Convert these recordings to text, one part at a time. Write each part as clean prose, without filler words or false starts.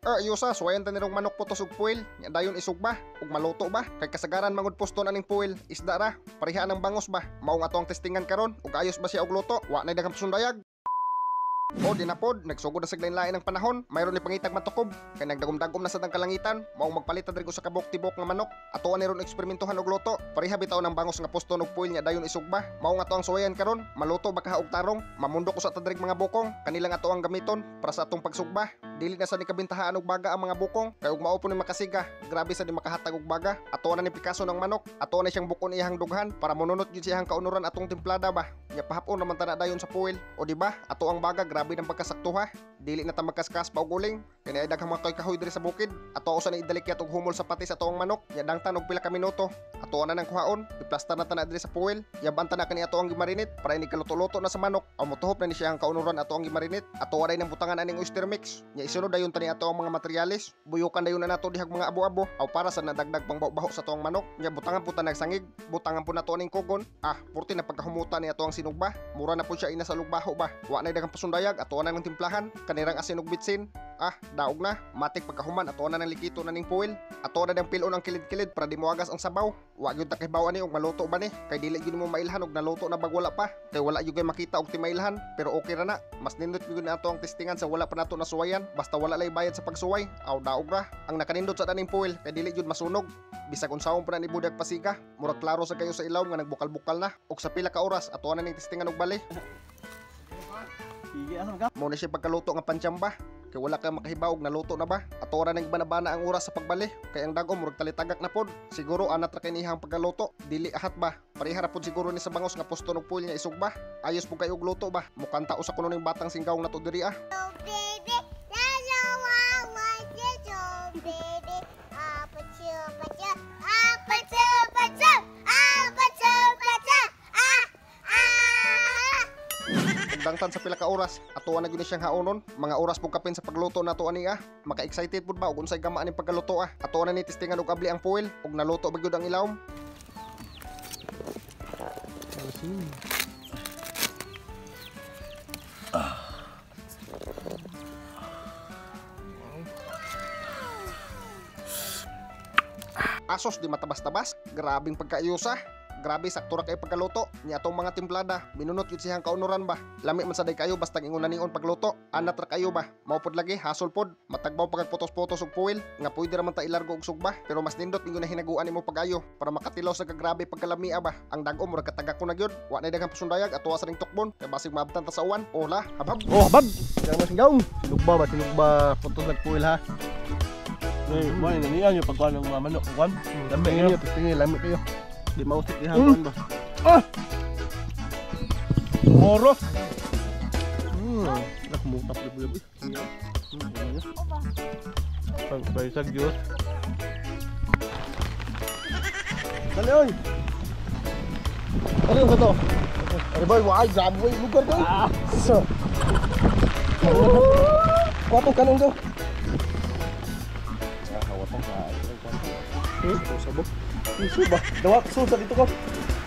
Yusa, suwayan ta nirong manok putos og puil, nya dayon isugba ug maluto ba? Kay kasagaran mangud puston aning puil, isda ra, pareha ng bangos ba? Maong ato ang testingan karon ug ayos ba siya og luto? Wa nay daghang pasundayag. O di na pod, nagsugod na sa lain-lain ang panahon, mayroon ni pangitag matukob, kay nagdagom-dagom na sad ang kalangitan, maong magpalit ta diri ko sa kabuk tibok nga manok. Ato ani ron eksperimentohan og luto, pareha bitaw ng bangos nga puston og puil nya dayon isugba. Maong ato ang suwayan karon, maluto ba kaha og tarong, mamundo ko sa ta diri mga bukong, kanilang ato ang gamiton para sa atong pagsugba. Dili na sa ni kabintahaan og baga ang mga bukong, kay ug mao po ni makasiga, grabe sa di makahatag og baga. Ato na ni Picasso ng manok, ato na siyang bukon iyang dughan para monunot gyud siyang kaunuran atong timplada ba. Nya pahapon naman ta na dayon sa puil. O di ba? Ato ang baga, grabe ng pagkasakto ha. Dili na ta magkaskas pa og uling. Kani ay daghang mga kahoy diri sa bukid. Ato usa na idalikyat og humol sa patis ato ang manok. Nya dangtan og pila ka minuto. Ato na nang kuhaon, iplastar na ta na diri sa puil. Yaban ta na kani ato ang gimarinate para ini kaluto-luto na sa manok. Aw motuhop na ni siya ang kaunuran ato ang gimarinate. Ato aray nang butangan aning oyster mix. Nya isunod dayon ta ni ato ang mga materyales. Buyukan dayon na nato dihag mga abo-abo aw para sa nadagdag pang baho sa ato ang manok. Nya butangan po ta nagsangig, butangan po nato aning kugon. Ah, purti na pagkahumuta ni ato ang sinugba. Mura na po siya ina sa lugbaho ba. Wa nay daghang pasundayag, ato na ng timplahan, kanirang asin ug bitsin. Ah, daog na. Matik pagkahuman ato na ng likito na ning puil. Ato na ng pilon ang kilid-kilid para di moagas ang sabaw. Wa gyud ta kahibaw ani og maluto ba ni? Kay dili gyud mo mailhan og naluto na bag wala pa. Kay wala gyud kay makita og timailhan, pero okay ra na. Mas nindot gyud na ato ang testingan sa wala pa nato nasuwayan. Basta wala lay bayad sa pagsuway. Aw daog ra. Ang nakanindot sa daning puil kay dili gyud masunog. Bisag unsaon pa na ni budag pasiga, murag klaro sa kayo sa ilawom nga nagbukal-bukal na. Og sa pila ka oras ato na ning testingan og bali. Mo na siya pagkaluto nga pantsamba. Kay wala ka makahibaw og naluto na ba. Ato ra nang banabana ang oras sa pagbali. Kay ang dagom murag talitagak na pod. Siguro anat ra kay nihang pagkaluto. Dili ahat ba. Pareha ra pod siguro ni sa bangos nga puston og puil nya isugba. Ayos pud kay og luto ba. Mukanta usa kuno ning batang singgawng nato diri ah. Dangtan sa pila ka oras, atuan na gyud ni siyang haonon. Mga oras pug kapin sa pagluto nato ani ah. Maka-excited pud ba og unsay gama aning pagkaluto ah. Atuan na ni testingan og abli ang puil ug naluto ba gyud ang ilawom. Asos di matabas-tabas, grabing pagkaayusa. Grabe sakto ra kay pagkaluto ni atong mga timplada. Minunot gyud siyang kaunuran ba. Lami man sa day kayo basta ingon na nion pagluto. Anat ra kayo ba. Mao pod lagi hasol pod. Matagbaw pag putos-putos og puil nga pwede ra man ta ilargo og sugba, pero mas nindot ingon na hinaguan nimo pag-ayo para makatilaw sa kagrabe pagkalamia ba. Ang dag-om murag katagak ko na gyud. Wa nay daghang pasundayag ato sa ning tukbon kay basig maabtan ta sa uwan. Ola, habhab. Oh, habhab. Yang mas gaung. Sinugba ba, sinugba putos nag puil ha. Nay, mo ni niya yung pagkuan ng mga manok kuan. Lami niyo, testingin lami kayo. Di mausik ihang ba? Ah! Moro! Nakmutap na bulag. Pag-paisag Diyos. Dali oy! Ano yung ito? Ano ba? Why? Grabe boy! Lugar ko! So! Kwato kanon ko! Sabog. Suba. Dawat susa dito ko.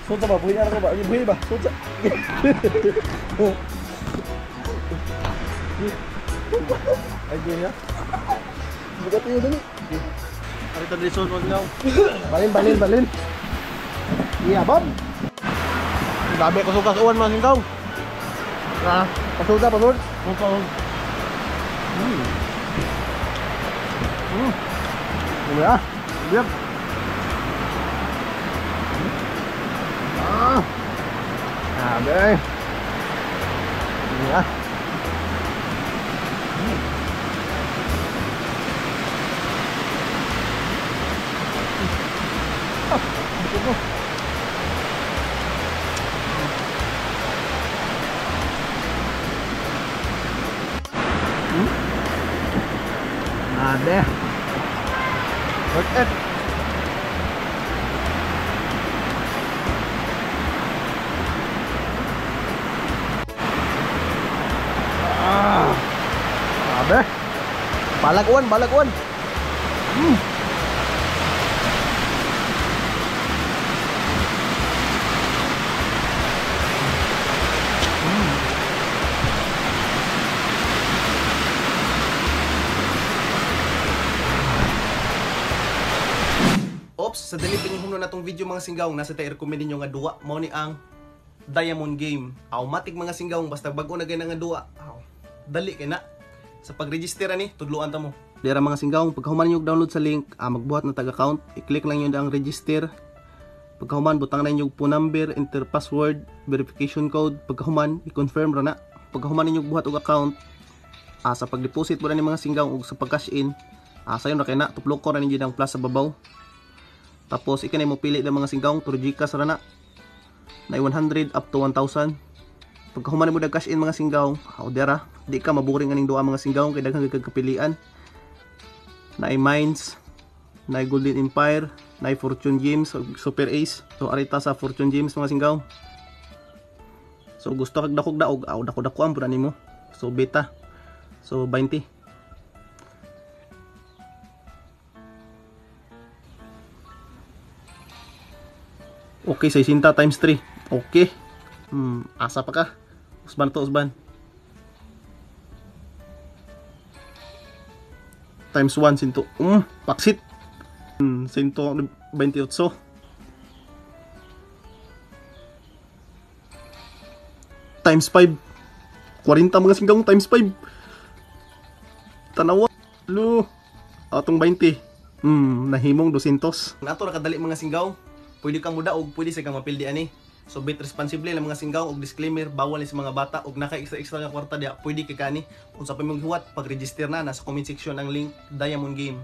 Susa ba buhi ko ba? Buhi ba? Susa. Ay buhi ha. Bugat niyo dali. Ari ta diri sulod ngaw. Balin balin balin. Iya, Bob. Grabe ko sukas uwan mga singkaw. Ah, pasuda pasud. Suka. Ya. Yep. Ah. Grabe. Ya. Ah, buko. Grabe. Worth it. Ah. Grabe. Balaguan, balaguan. Ops, sa dali pinyuhumno na tong video, mga singgaw, nasa tayo recommend ninyo nga duwa, mao ni ang Diamond Game. Automatic, mga singgaw, basta bag-o na gay nga duwa. Aw, dali kay na. Sa pag-register ani, tudloan ta mo. Dira, mga singgaw, pagkahuman ninyo download sa link, magbuhat na tag account, i-click lang yun ang register. Pagkahuman, butang na inyong phone number, enter password, verification code. Pagkahuman, i-confirm ra na. Pagkahuman ninyo buhat og account, sa pag-deposit mo na ni, mga singgaw, ug sa pag-cash in, sayon ra kay na, tuplok ko ra ninyo ang plus sa babaw. Tapos ika na mo pili ng, mga singgaw, through GCash ra na. Na 100 up to 1,000. Pagkahuman mo cash in, mga singgaw, o dira, di ka maboring aning duwa, mga singgaw, kay daghang kag kapilian. Na Mines, na Golden Empire, na Fortune Games, ug Super Ace. So arita sa Fortune Games, mga singgaw. So gusto kag dakog daog, aw dako dako ang pud nimo. So beta. So 20. Okay, 60 times 3. Okay. Asa pa ka? Usban to, usban. Times 1, sinto. Paksit. 128. Times 5. 40, mga singgang, times 5. Tanawa. Lo. Atong 20. Nahimong 200. Nato ra kadali, mga singgaw. Pwede kang mudaog, pwede sa kang mapildi ani. So bet responsibly lang, mga singgaw, og disclaimer, bawal ni sa mga bata og naka extra extra nga kwarta diya, pwede kay kani. Unsa pa imong huwat, pag-register na, nasa comment section ang link, Diamond Game.